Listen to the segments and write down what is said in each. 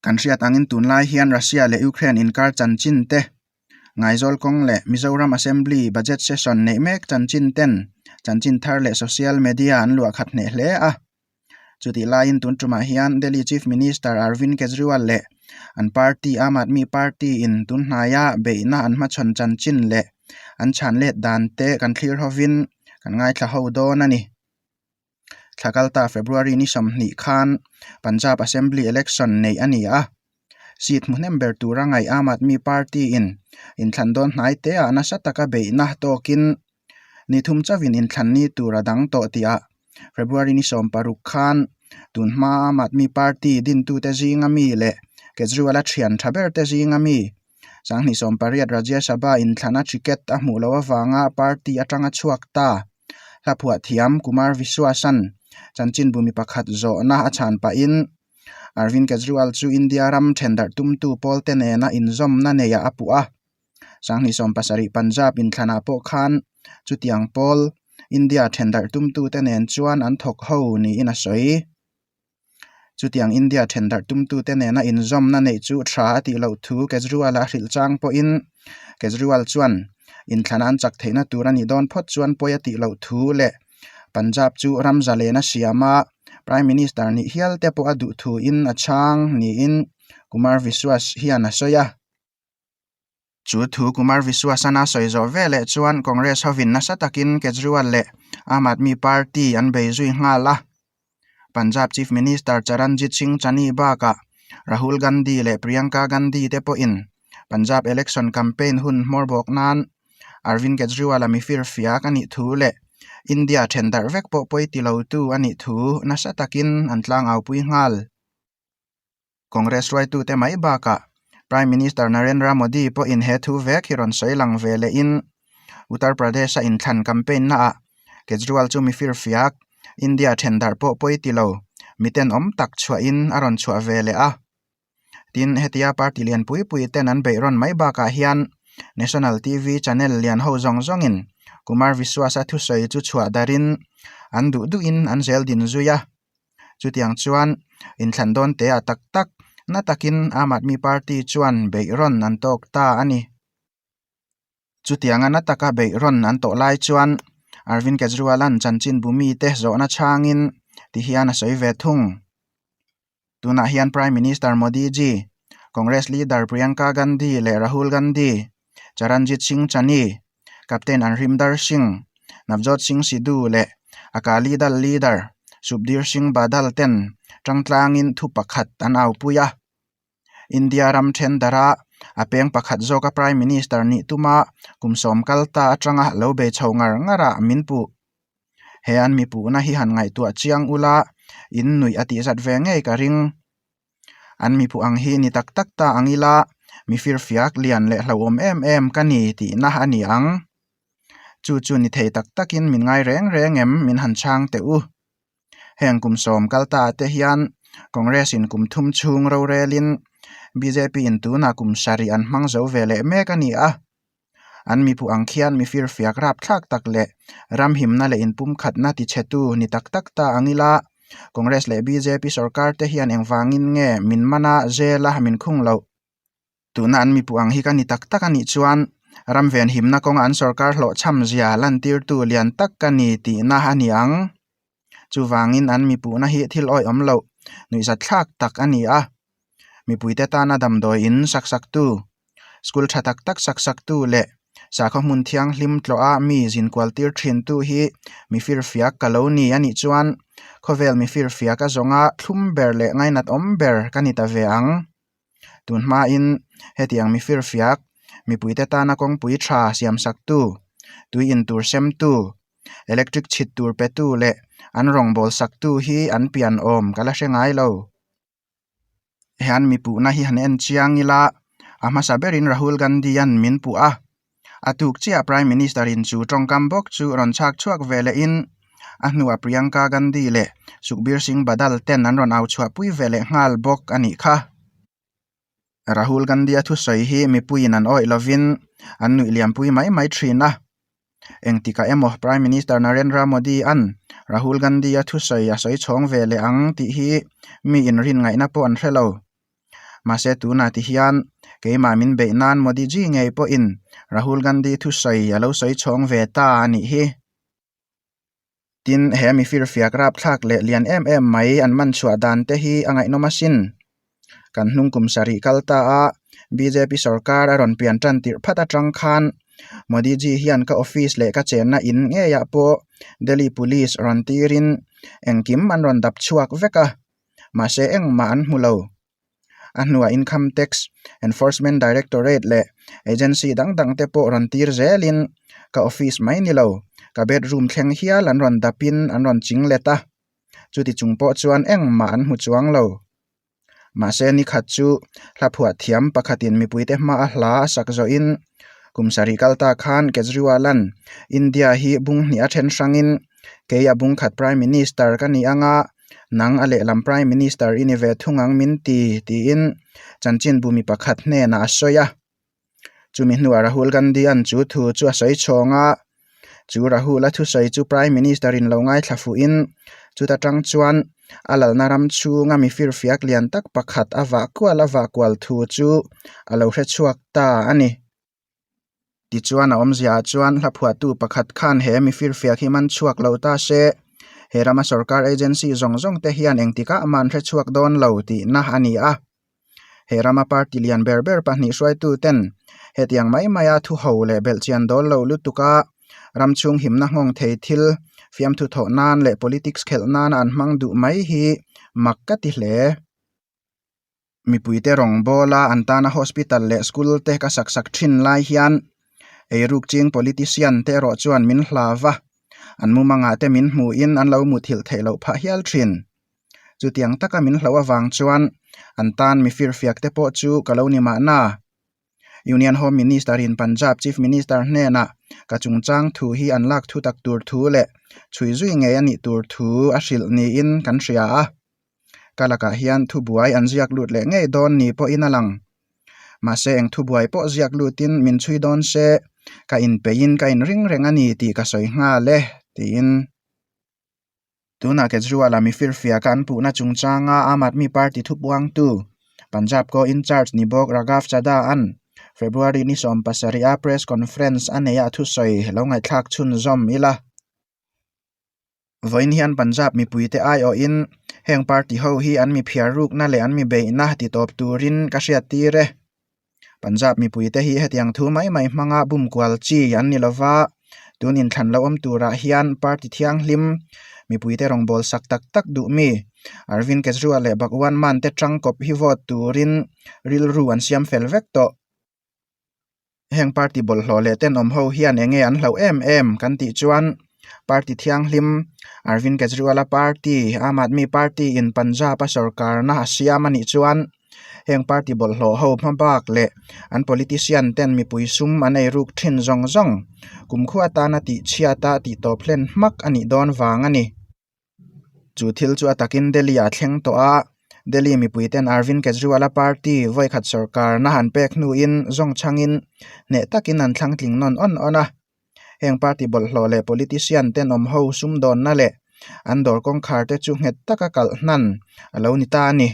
Kan hriat angin tunlai hian Russia leh Ukraine inkar chanchin te, Ngaizawl kawng leh Mizoram Assembly Budget Session neih mek chanchin ten chanchin thar leh social media an luah khat hneh hle a. Chutih laiin tun tumah hian Delhi Chief Minister Arvind Kejriwal leh an party Aam Aadmi Party in tun hnaia beihna an hmachhawn chanchin leh an chhan let dan te kan thlir hovin kan ngaithla ho dawn a ni. Thla kalta February ni 20 khan Punjab Assembly Election neih a ni a, seat hmu hnem ber tura ngaih Aam Aadmi Party in inthlan dawn hnai te ah nasa taka beihna tawkin ni thum chauhin inthlan ni tur a dang tawh tih ah February ni 16 khan tun hma Aam Aadmi Party dintute zinga mi leh Kejriwal-a thian tha ber te zinga mi 2018 Rajya Sabha inthlana ticket a hmuh loh avanga party atanga chhuak ta. Hlaphuah thiam Kumar Vishwasan chanchinbu mi pakhat zawhna a chhan pahin Arvind Kejriwal chu India ram thendarh tumtu pawlte nena inzawmna neiah a puh a. 2017 Punjab inthlanah pawh khan chutiang pawl India thendarh tumtute nen chuan an thawk ho niin a sawi. Chutiang India thendarh tumtute nena inzawmna neih chu tha a tih loh thu Kejriwal a hrilh chang pawhin Kejriwal chuan inthlana an chak theihna tur a nih dawn phawt chuan pawi a tih loh thu leh Punjab chu ram zalen a siam a, Prime Minister nih hial te pawh a duh thuin a chhang niin Kumar Vishwas hian a sawi a. Chu thu Kumar Vishwasana sawi zawh veleh chuan Congress hovin nasa takin Kejriwal leh Aam Aadmi Party an bei zui nghal a. Punjab Chief Minister Charanjit Singh Channi bakah Rahul Gandhi leh Priyanka Gandhi te pawhin Punjab election campaign hun hmawr bawk nan Arvind Kejriwal-a mifir fiak a nih thu leh India then darh vek pawh pawi ti lotu a nih thu nasa takin an tlangaupui nghal. Congress hruaitute mai bakah Prime Minister Narendra Modi pawhin he thu vek hi rawn sawi lang ve lehin Uttar Pradesh-a inthlan campaign naah Kejriwal chu mi firfiak, India thendarh pawh pawi ti lo, miten awm tak chhuahin a rawn chhuah ve leh a. Tin, hetia party lian pui pui ten an beih rawn mai bakah hian National TV channel lian ho zawng zawngin Kumar Vishwas-a thusawi chu chhuah darin an duh duhin an zel din zui a. Chutiang chuan inthlan dawn te ah tak tak na takin Aam Aadmi Party chuan beih rawn an tawk ta a ni. Chutianga na taka beih rawn an tawh lai chuan Arvind Kejriwal-a'n chanchinbu mite zawhna chhangin ti hian a sawi ve thung. Tunah hian Prime Minister Modi ji, Congress leader Priyanka Gandhi leh Rahul Gandhi, Charanjit Singh Channi, Captain Amrinder Singh, Navjot Singh Sidhu leh Akali Dal leader Sukhbir Singh Badal ten tangtlangin thu pakhat an aupui a. India ram thendara a peng pakhat zawka Prime Minister nih tuma kum sawm kal ta atanga lo bei chho ngar ngarah min puh. He an mipuhna hi han ngaihtuah chiang ula in nuih a tihzat ve ngei ka ring. An mipuh ang hi ni tak tak ta ang ila mi firfiak lian leh hlauhawm em em ka ni tihna a ni ang. Chu chu ni thei tak takin min ngai reng reng em min han chhang teh u. Heng kum sawm kal ta te hian Congress in kum thum chhung rorelin bjp in tunah kum sarih an hmang zo ve leh mek a ni a. An mipuh ang khian mi firfiak rapthlak tak leh ram himna leh inpumkhatna tichhetu ni tak tak ta ang ila, Congress leh bjp sorkar te hian engvangin nge min mana zela min khung loh? Tuna an mipuh ang hi ka ni tak tak a nih chuan ram venhimna kawnga an sorkar hlawhchham zia lantirtu lian tak ka ni tihna a ni ang. Chuvangin an mipuhna hi thil awihawm loh nuihzatthlak tak a ni a. Mipuite tana damdawi in sak saktu, school tha tak tak sak saktu leh sakhaw hmun thianghlim tlawha mi zinkual tir thintu hi mi firfiak ka lo ni a nih chuan khawvel mi firfiak a zawnga thlum ber leh ngainat awm ber ka ni ta ve ang. Tun hmain hetiang mi firfiak mipuite tana kawngpui tha siam saktu, tui in tur semtu, electric chhit tur petu leh an rawngbâwl saktu hi an pian awm ka la hre ngai lo. He an mi puhna hi han en chiang ila, a hmasa berin Rahul Gandhi-a'n min puh a. A tuk chiah Prime Minister-in chu tawngkam bawk chu rawn chhak chhuak ve lehin a hnuah Priyanka Gandhi leh Sukhbir Singh Badal ten an rawn au chhuahpui ve leh nghal bawk a nih kha. Rahul Gandhi-a thusawi hi mipuiin an awih lovin an nuih liampui mai mai thin a. Engtikah emaw Prime Minister Narendra Modi-a'n Rahul Gandhi-a thusawi a sawi chhawng ve leh ang tih hi mi inrin ngaihna pawh an hre lo. Mahse tunah ti hian keimah min beih nan Modi ji ngei pawhin Rahul Gandhi thusawi a lo sawi chhawng ve ta a nih hi. Tin, he mi firfiak rapthlak leh lian em em mai an man chhuah dan te hi a ngaihnawm asin. Kan hnung kum sarih kal ta a, bjp sorkar a rawn pian tan tirh phat atang khan Modi ji hian ka office leh ka chenna in ngeiah pawh Delhi Police rawn tirin engkim an rawn dap chhuak vek a, mahse engmah an hmu lo. A hnuah Income Tax Enforcement Directorate leh agency dang dang te pawh rawn tir zelin ka office mai ni lo, ka bedroom thleng hial an rawn dapin an rawn ching let a, chuti chung pawh chuan engmah an hmu chuang lo. Mahse ni khat chu hla phuah thiam pakhatin mipuite hma a hla a sak zawhin kum sarih kal ta khan Kejriwal-a'n India hi bung hnih a then hrangin kei a bung khat Prime Minister ka ni anga nang a lehlam Prime Minister i ni ve thung ang min ti tiin chanchinbu mi pakhat hnenah a sawi a. Chumi hnuah Rahul Gandhi-a'n chu thu chu a sawi chhawng a, chu Rahul-a thusawi chu Prime Minister-in lo ngaithla fuhin chuta tang chuan a lalna ram chhunga mi firfiak lian tak pakhat a vah kual a vah kual thu chu a lo hre chhuak ta a ni. Tichuan a awmziaah chuan hla phuahtu pakhat khan he mi firfiak hi man chhuak lo ta se, he rama sorkar agency zawng zawng te hian engtikah mah an hre chhuak dawn lo tihna a ni a. He rama party lian ber ber pahnih hruaitu ten hetiang mai maia thu ho leh belhchian dawl lo lutuka ram chhung himna nghawng thei thil fiamthu thawh nan leh politics khelh nana an hmang duh mai hi mak ka ti hle. Mipuite rawngbawla an tana hospital leh school te ka sak sak thin lai hian eiruk ching politician te erawh chuan min hlau va, an mumangah te min hmuhin an lo muthilh theih loh phah hial thin. Chutiang taka min hlauh avang chuan an tan mi firfiak te pawh chu ka lo ni mahna. Union Home Minister in Punjab Chief Minister hnenah ka chungchang thu hi an lak thu tak tur thu leh chhui zui ngei a nih tur thu a hrilh niin kan hria a. Ka lakah hian thubuai an ziak lut leh ngei dawn ni pawhin a lang. Mahse eng thubuai pawh ziak lutin min chhui dawn se, ka inpeihin ka inring reng a ni tih ka sawi nghal e, tiin. Tunah Kejriwal-a mi firfiaka an puhna chungchanga Aam Aadmi Party thupuangtu, Punjab Co in-charge ni bawk Raghav Chadha-a'n February ni 17 a press conference a neih a thusawi lo ngaihthlak chhunzawm ila. Vawiin hian Punjab mipuite aiawhin heng party ho hi an mi phiar rukna leh an mi beihna ti tawp turin ka hriattir e. Punjab mipuite hi hetiang thu mai mai hmanga bum kual chi an ni lova, tun inthlan lo awm turah hian party thianghlim mipuite rawngbâwl sak tak tak duh mi Arvind Kejriwal leh Bhagwan Mann te tangkawp hi vote turin rilru an siam fel vek tawh. Heng party bawlhhlawh leh tenawm ho hian eng nge an hlauh em em kan tih chuan party thianghlim Arvind Kejriwal-a party Aam Aadmi Party in Punjab-a sorkarna a siam a nih chuan heng party bawlhhlawh ho hma bak leh an politician ten mipui sum an ei ruk thin zawng zawng kumkhua atana tih chhiata tih tawp hlen hmak a nih dawn vang a ni. Chu thil chu a takin Delhi ah thleng tawh a, Delhi mipui ten Arvind Kejriwal-a party vawikhat sorkarna han pek hnuin zawng chhangin hneh takin an thlang tling nawn awn awn a. Heng party bawlhhlawh leh politician tenawm ho sumdawnna leh an dawr kawngkhar te chu nghet taka kalh hnan a lo ni ta a ni.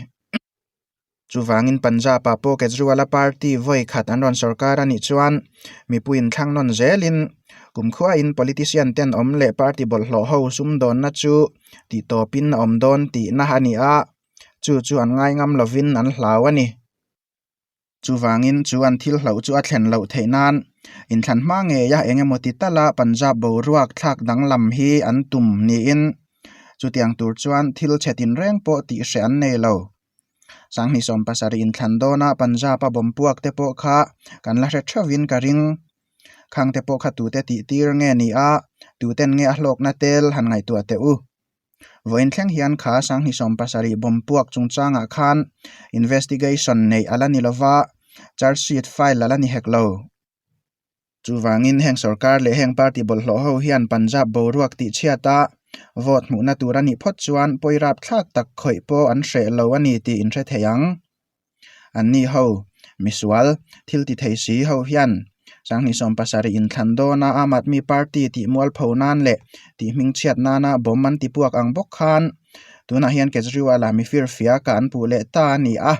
Chuvangin Punjab-ah pawh Kejriwal-a party vawi khat an rawn sorkar a nih chuan mipuiin thlang nawn zelin kumkhuain politician ten awm leh party bawlhhlawh ho sumdawnna chu tihtawpin a awm dawn tihna a ni a, chu chu an ngaingam lovin an hlau a ni. Chuvangin chu an thil hlauh chu a thlen loh theih nan inthlan hma ngeia eng emaw ti tala Punjab boruak thlak danglam hi an tum niin chutiang tur chuan thil chhe tinreng pawh tih hreh an nei lo. Sanghnih 70 inthlan dawna Punjab-a bawm puak te pawh kha kan la hre theuhin ka ring. Khang te pawh kha tute tih tir nge ni a, tuten nge a hlawkna tel han ngaihtuah teh u. Vawiin thleng hian kha Sanghnih 70 bawm puak chungchangah khan investigation neih a la ni lova, charge sheet file a la ni hek lo. Chuvangin heng sorkar leh heng party bawlhhlawh ho hian Punjab boruak tih chhiat a, vote hmuhna tur a nih phawt chuan pawi rapthlak tak khawih pawh an hreh lo a ni tih in hre thei ang. Anni ho, misual, thil ti thei si ho hian Sanghnih 70 inthlan dawna Aam Aadmi Party tih mualpho nan leh tih hmingchhiat nana bomb an ti puak ang bawk khan tunah hian Kejriwal-a mifirfiaka an puh leh ta a ni a.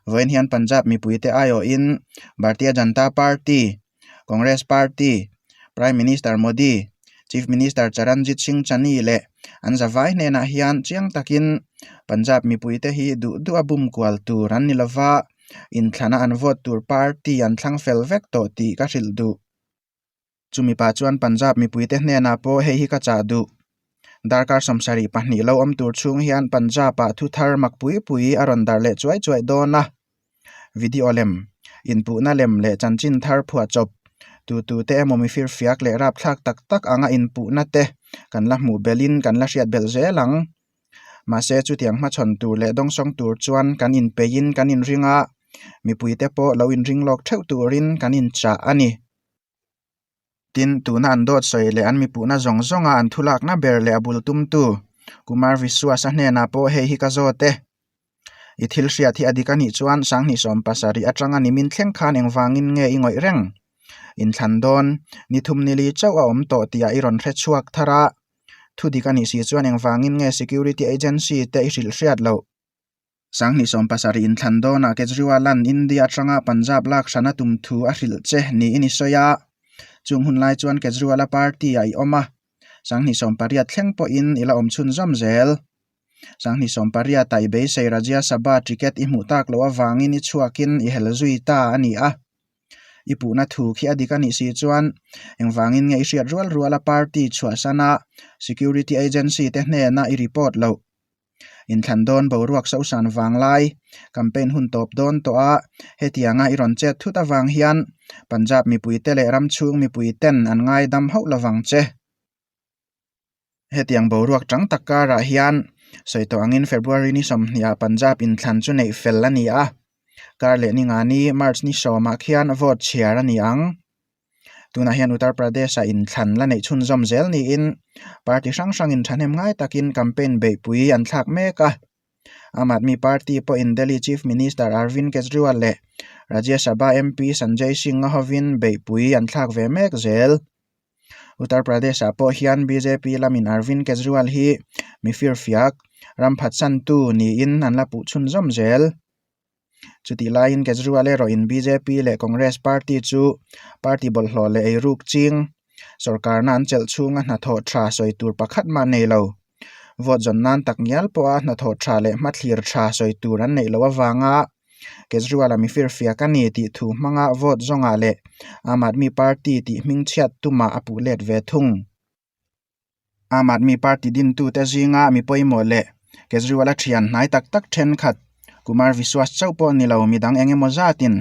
Vawiin hian Punjab mipuite aiawhin Bharatiya Janata Party, Congress Party, Prime Minister Modi, Chief Minister Charanjit Singh Channi leh an zavai hnenah hian chiang takin Punjab mipuite hi duh duh a bum kual tur an ni lova, inthlana an vote tur party an thlang fel vek tawh tih ka hrilh duh. Chumi pah chuan Punjab mipuite hnenah pawh hei hi ka chah duh. Darkar 72 lo awm tur chhung hian Punjab-ah thu thar mak pui pui a rawn darh leh chuai chuai dawn a. Video lem, inpuhna lem leh chanchin thar phuah chawp, tu tu te emaw mifirfiak leh rapthlak tak tak anga inpuhna te kan la hmuh belhin kan la hriat belh zel ang. Mahse chutiang hmachhawn tur leh dawngsawng tur chuan kan inpeihin kan inring a, mipuite pawh lo inring lawk theuh turin kan inchah a ni. Tin, tuna an dawt sawi leh an mipuhna zawng zawnga an thulakna ber leh a bul tumtu Kumar Viswas-a hnenah pawh hei hi ka zawt e. I thil hriat hi a dik a nih chuan 2017 atanga nimin thleng khan engvangin nge i ngawih reng? Inthlan dawn, ni thum ni li chauh a awm tawh tih ah i rawn hre chhuak thar a. Thu dik a nih si chuan engvangin nge security agency te i hrilh hriat loh? 2017 inthlan dawnah Kejriwal-a'n India atanga Punjab lak hran a tum thu a hrilh che niin i sawi a. Chung hun lai chuan Kejriwal-a party-ah i awm a, 2018 thleng pawhin i la awm chhunzawm zel. 2018-ah i beisei Rajya Sabha ticket i hmuh tak loh avangin i chhuakin i hel zui ta a ni a. I puhna thu khi a dik a nih si chuan engvangin nge i hriat rual ruala party chhuahsana security agency te hnena i report loh? Inthlan dawn boruak sosan vang lai, campaign hun tawp dawn tawh a, hetianga i rawn chet thut avang hian Punjab mipuite leh ram chhung mipuiten an ngaidam hauh lovang che. Hetiang boruak chang tak karah hian sawi tawh angin February ni 20 ah Punjab inthlan chu neih fel a ni a, kar leh ni nga ni March ni 10 ah khian vote chhiar a ni ang. Tunah hian Uttar Pradesh-ah inthlan la neih chhunzawm zel niin party hrang hrangin thahnem ngai takin campaign beihpui an thlak mek a. Aam Aadmi Party pawhin Delhi Chief Minister Arvind Kejriwal leh Rajya Sabha MP Sanjay Singh-a hovin beihpui an thlak ve mek zel. Uttar Pradesh-ah pawh hian bjp lamin Arvind Kejriwal hi mi firfiak, ram phatsantu niin an la puh chhunzawm zel. Chutih laiin Kejriwal erawhin bjp leh Congress party chu party bawlhhlawh leh eiruk ching sorkarna an chelh chhunga hnathawh tha sawi tur pakhat mah nei lo. Vote zawn nan tak ngial pawha hnathawh tha leh hmathlir tha sawi tur an neih loh avanga Kejriwal-a mi firfiak a ni tih thu hmanga vote zawngah leh Aam Aadmi Party tih hmingchhiat tumah a puh let ve thung. Aam Aadmi Party dintute zinga mi pawimawh leh Kejriwal-a thian hnai tak tak thenkhat Kumar Viswas chauh pawh ni lo midang eng emaw zatin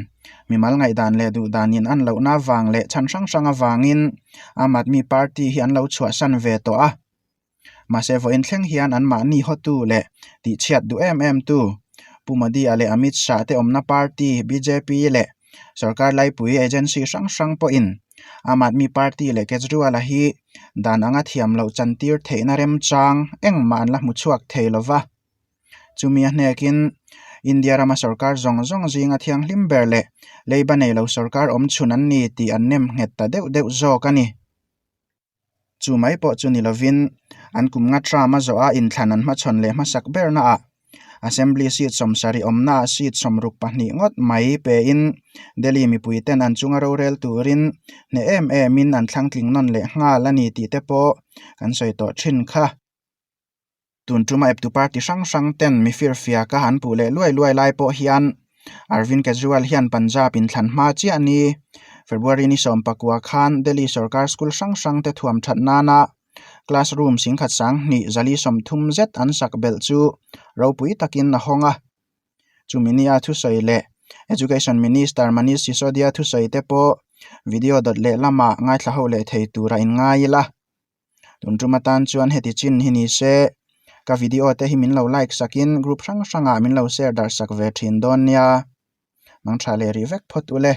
mimal ngaihdan leh duhdanin an lohna avang leh chhan hrang hrang avangin Aam Aadmi Party hi an lo chhuahsan ve tawh a. Mahse vawiin thleng hian anmahni hawtu leh tihchhiat duh em em tu Pu Modi-a leh Amit Shah te awmna party bjp leh sorkar laipui agency hrang hrang pawhin Aam Aadmi Party leh Kejriwal-a hi dan anga thiam loh chantir theihna remchang engmah an la hmu chhuak thei lo va. Chumi a hnekin India rama sorkar zawng zawng zinga thianghlim ber leh leiba nei lo sorkar awmchhun an ni tih an nem nghet ta deuh deuh zawk a ni. Chu mai pawh chu ni lovin an kum nga term a zawh a inthlan an hmachhawn leh hmasak berna ah Assembly seat 70 awmna ah seat 62 ngawt mai pein Delhi mipui ten an chunga rorel turin hneh em em in an thlangtling nawn leh nghal a ni tih te pawh kan sawi tawh thin kha. Tun tuma eptu party hrang hrang ten mi firfiak a an puh leh luai luai lai pawh hian Arvind Kejriwal hian Punjab inthlan hma chiah ni February ni 19 khan Delhi sorkar school hrang hrang te thuam that nana classroom 1230 zet an sak belh chu ropui takin a hawng a. Chumi nia thusawi leh Education Minister Manish Sisodia thusawi te pawh video dawt leh lamah ngaithla ho leh thei tura inngai ila. Tun tum atan chuan heti chin hi ni se ka video te hi min lo like sakin group hrang hrangah min lo share darh sak ve thin dawn nia. Mangtha leh rih vek phawt ule.